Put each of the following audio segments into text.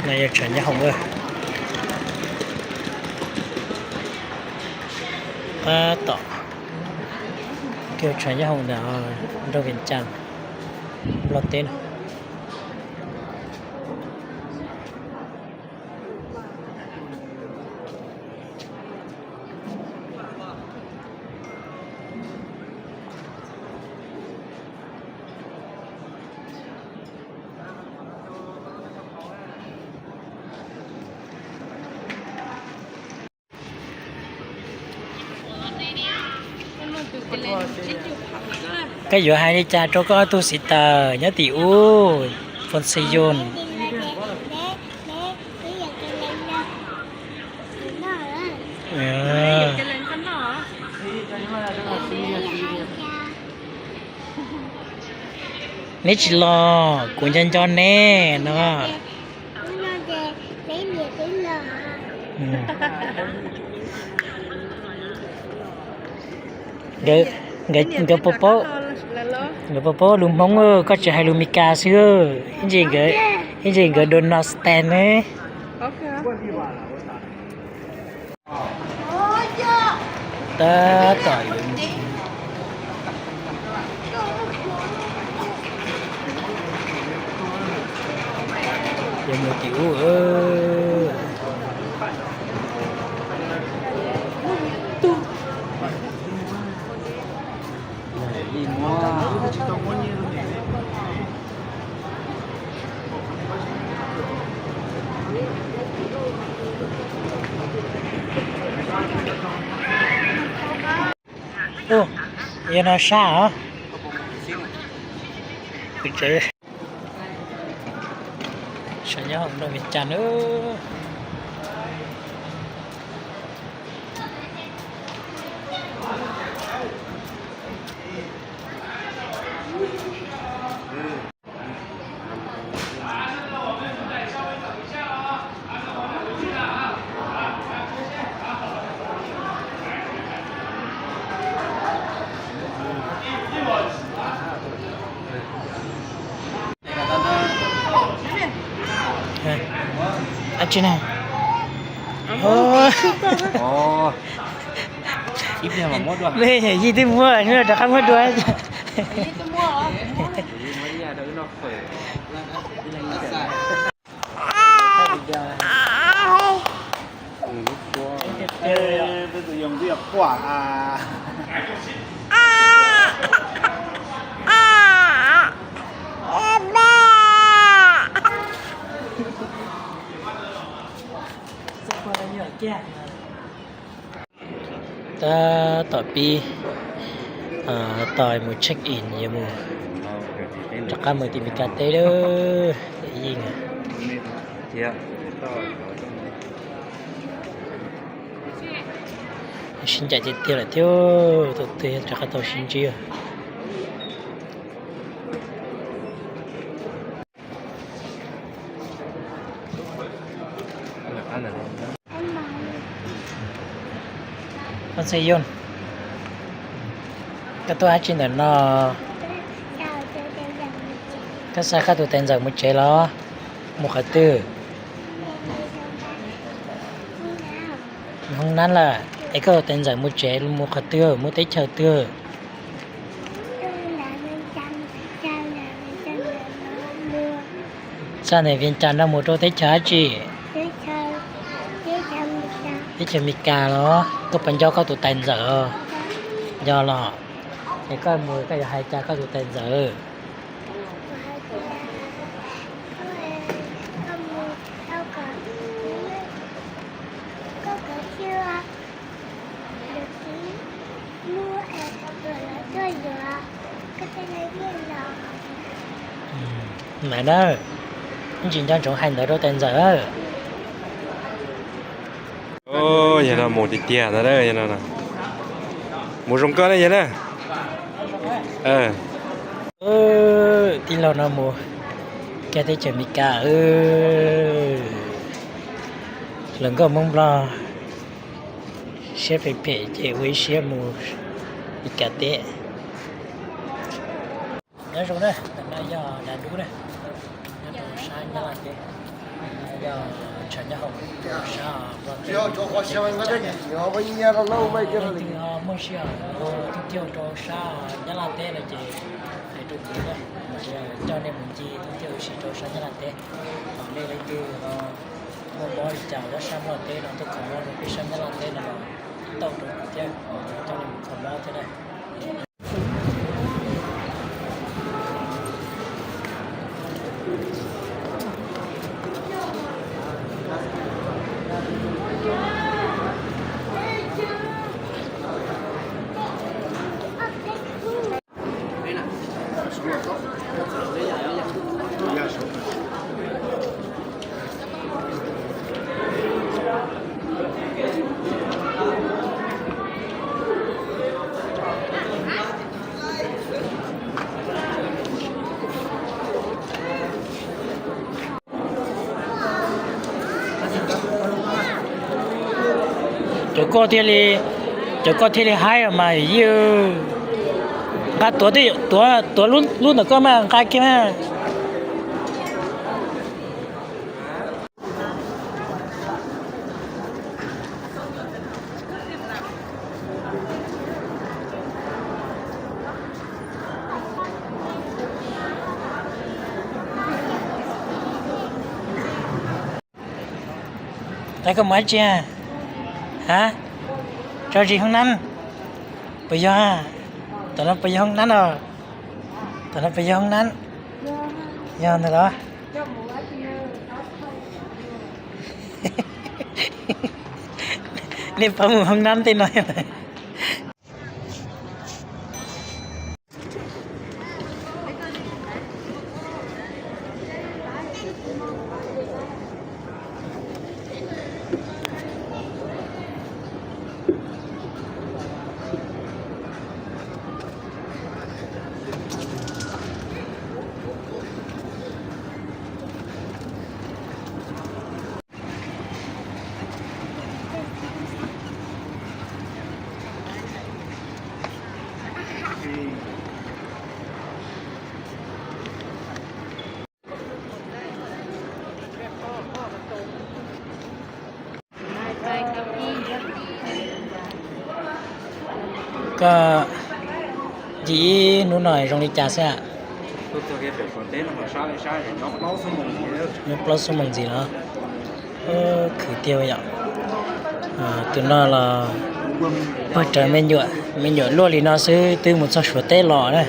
No yog tshav nyob hoom. Tab tom, tshav nyob hoom ntawm nroog Vias Cas, Nplog teb no. Koj yuav hais li cas rau koj ob tug sister nyob tim ub, Fon Xi Yun? Neb tsis los, kuv nco nco neb no. Nkawd, nkawd, nkawd puas paub lus Hmoob, koj tsis hais lus Meskas xwb. Ib ntsis nkawd, ib ntsis nkawd don't understand ne. Tab tom yuav mus tim ub. Ub, yog no sab os. Kuv tsev, sab nyob hauv nroog Vias Cas nawb. Ab tsi na. Yij twb muab, rov qab muab dua. Tab tom pib, tos mus check in yuav mus rov qab mus tim Meskas teb lawm. Yeej sib ncaim tiag tiag lawm thiab, tus twg rov qab tau sib ntsib. Koj tuaj dab tsi ntawm no? Koj xa koj tus tais ntxawm mus tsev los? Mus qhov twg? Hoob nab lawm. Es koj tus tais ntxawm mus tsev mus qhov twg, mus teb chaws twg? Xa ntawm Vias Cas no mus rau teb chaws dab tsi? Teb chaws Meskas los? Koj puas nco koj tus tais ntxawm? Nco los? Es koj mus koj yuav hais cas koj tus tais ntxawm? Mas na, ntsis nco ntsoov hais ntawd rau tais ntxawm. Yog no mus tiag tiag ntag, mus zoo koj ne yog na. Tij laug no mus kiag teb chaws Meskas, hluas nkauj Hmoob Nplog siab phem phem ces ua ib siab mus Meskas teb. Nyob zoo na, ntawm no yog dav dub na, nyob rau sab Nyab Laj teb. Ntshaw nyob hauv sab, leej twg muaj sij hawm thawj thiaj rau sab Nyab Laj teb no ces hais rau kuv na, kuv coj nej mus ncig thawj thiaj ua si rau sab Nyab Laj teb. Thaum nej leej twg muaj mob li cas nyob sab Nplog teb no tuaj kho mob rau peb sab Nyab Laj teb no los tau rau kuv thiab, kuv coj nej mus kho mob thiab na. Cov koj thiaj li, cov koj thiaj li haib mas yij. Nqa tuav, tuav, tuav lub ntawm koj mas nqa kiag mas. Tau koj mus dab tsi? Ha? Tso zis hoob nab. Puas yog? Tom no puas yog hoob nab os? Tom no puas yog hoob nab? Yog ntawd los? Nej paub mus hoob nab tej no. Koj ncig ib hnub no zoo li cas xwb? Nyob plaub xuab moos ntxiv los? Khwv tiag yom. Tus no los pag raws me nyuam, me nyuam luaj li no xwb twb mus txog Suav teb los na.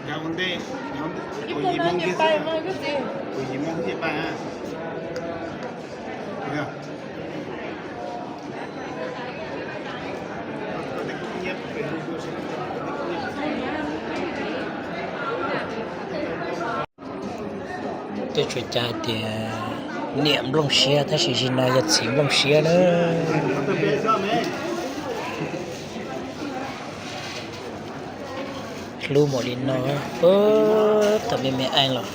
Nkag ua ntej, kuv yim moo kiag xwb, kuv yim moo thiaj pais. Tej tsuas cas hais tias niam nplooj siab tab sis zim no yog txiv nplooj siab na. Hlub npaum li no, thaum me me eej los.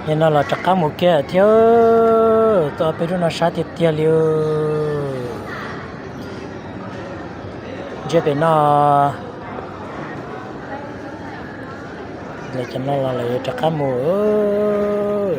Nim no los rov qab mus kiag thiab, tuaj peb lub no sab tiag tiag li. Ntsia pem no, lawv cov no los lawv yuav rov qab mus.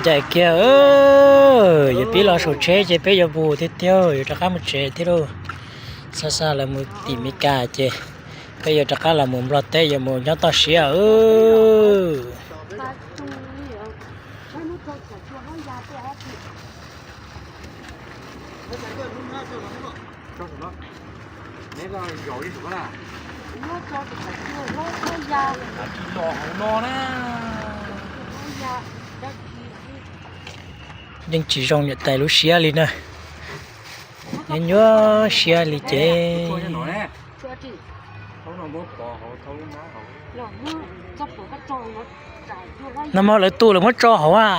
Ncaim kiag, yuav pib los saum tsheb ces peb yuav mus tiag tiag, yuav rov qab mus tsev thiab lauj. Xa xa lawv mus tim Meskas ces peb yuav rov qab los mus Nplog teb, yuav mus nyob toj siab. Yeej tsis zoo niam tais lub siab li na. Nyuaj nyuaj siab li ces no mas lawv tu lawv muab tso hauv a.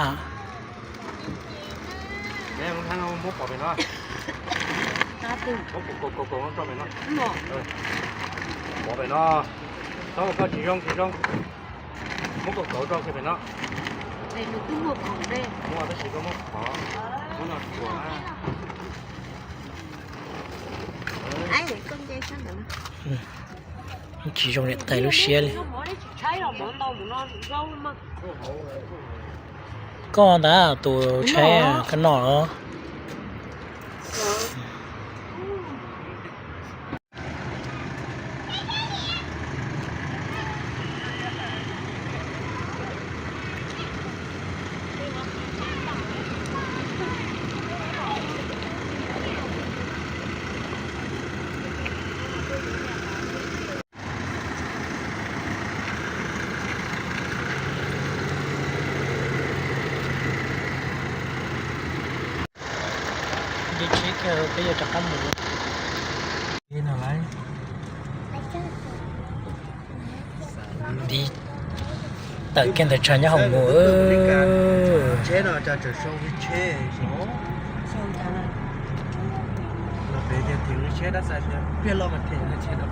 Tsis zoo niam tais lub siab li. Koj ntag tus tshaib koj noj los. Nce tsheb kiag peb yuav rov qab mus. Ntiv tawm kiag ntawm tshav nyob hoom mus. Tsheb no tseem sau tsheb. Los pem tias thim lub tsheb dab tsi thiab, pliag los mas thim tsheb no.